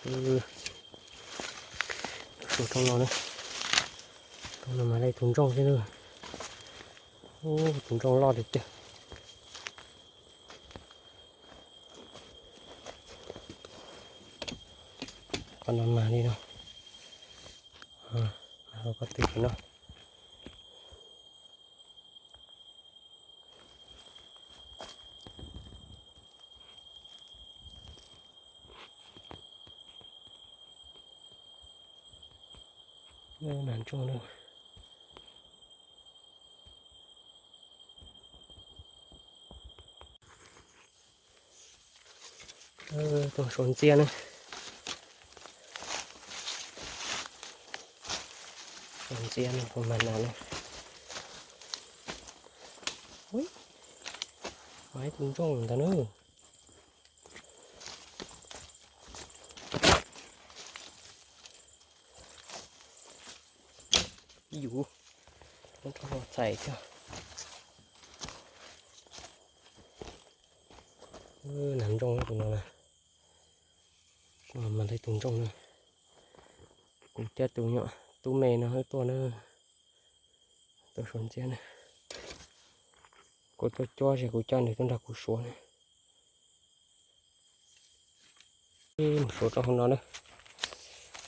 Tus suav rau no na, rau no mas li tus ntsooj xwb na. Tus ntsooj loj tiag tiag. Qhov no mas li no, mas rau koj twg no. Nas ntsooj na. Tus suav ntxiab na. Suav ntxiab no, tus mas nas na. Ui, mas ib tug ntsooj ntawd na. Ib yus, muab rau txhais thiab. Nas ntsooj tus no na. Mas li tus ntsooj na. Kuv coj tus nyuam tub me no wb tuaj na. Tus suav ntxiab na. Kuv tuaj cuab ces kuv coj nws tuaj nrog kuv suav na. Mus suav rau hauv no na.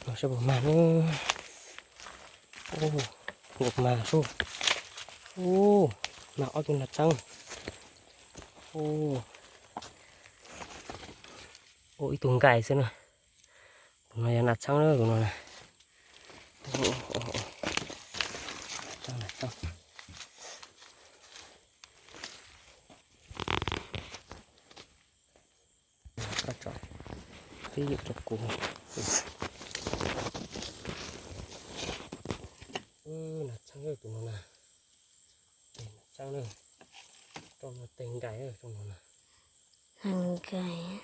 No saib puas mag na. Puas mag sub. Ub, mag ob tug nas txheeb. Ub, ib tug nkais xwb na. Tus no yog nas txheeb na, tus no na. Txheeb, nas txheeb. Koj tso, twb ywm rau kuv. Nas txheeb tus no na. Nas txheeb na. Rooj no tes nkais rooj no na. Nkais.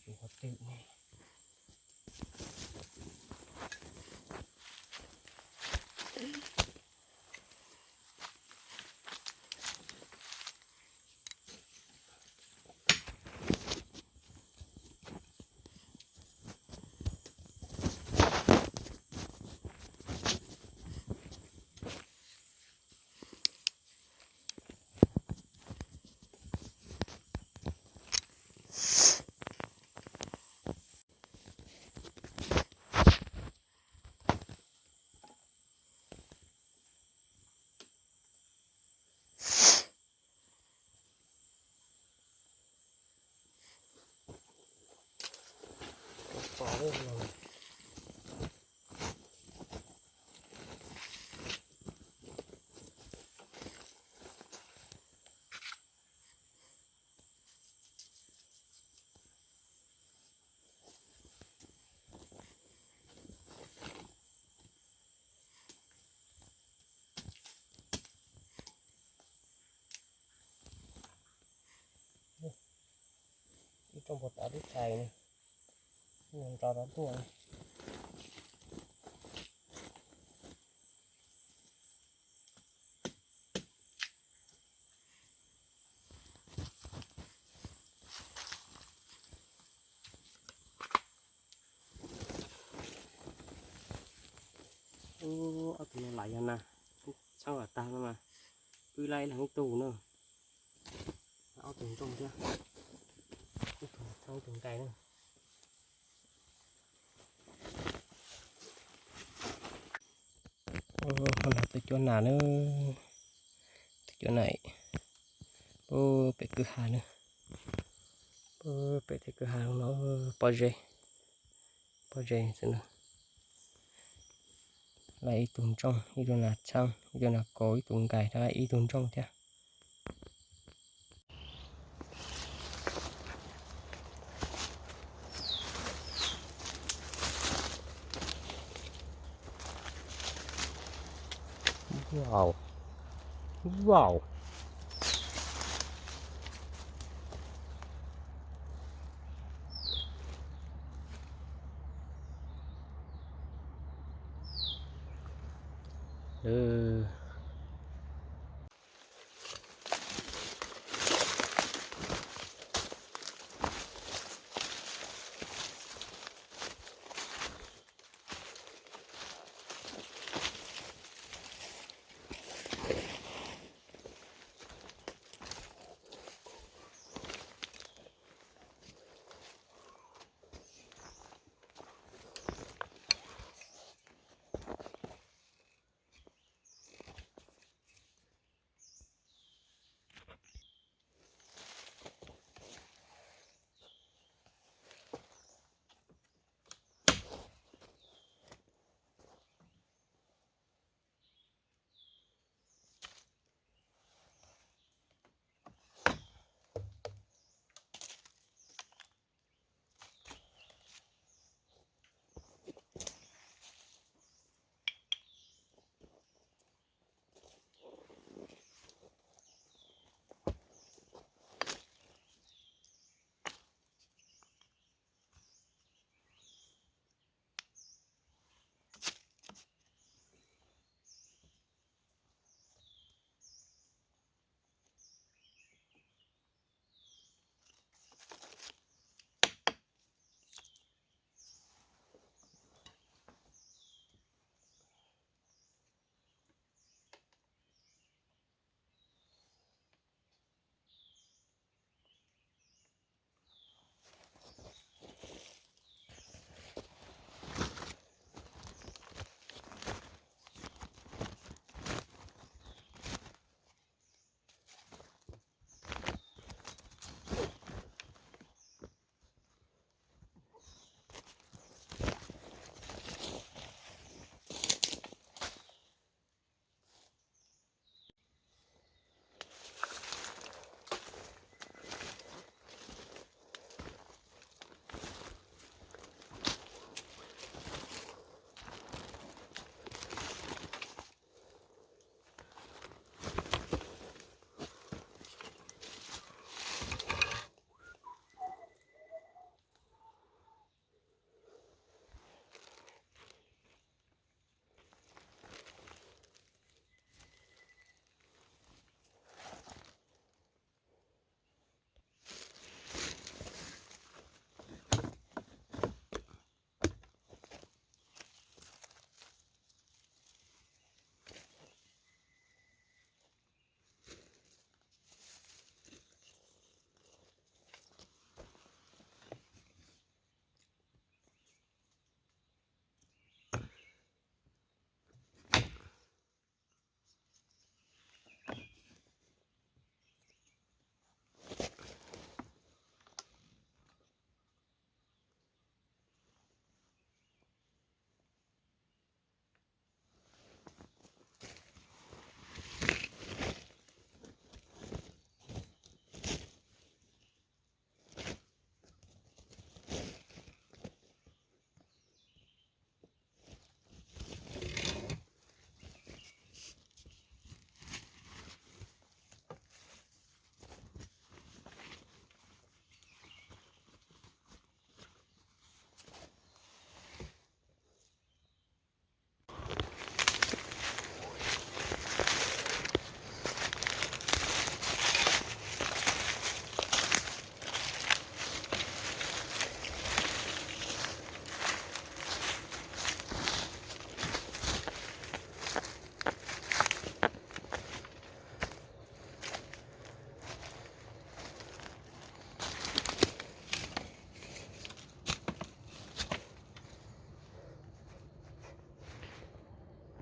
Tus qhov twg ne? Ib rooj puag ta lub tshais no, nrov rov tuaj. Ub, ob tug no lam yog nas txheeb los tag no mas, pw laib ib leeg ib tug na. Ob tug ntsooj thiab, ib tug txheeb ib tug nkais na. Ub, no tuaj cuab nas na, tuaj cuab nas pem kwj ha na, pem tej kwj ha no, pob zeb, pob zeb xwb na. Laib ib tug ntsooj, ib tug nas txheeb, ib tug nas kaus, ib tug nkais, laib ib tug ntsooj thiab. Wow. Wow. Lawv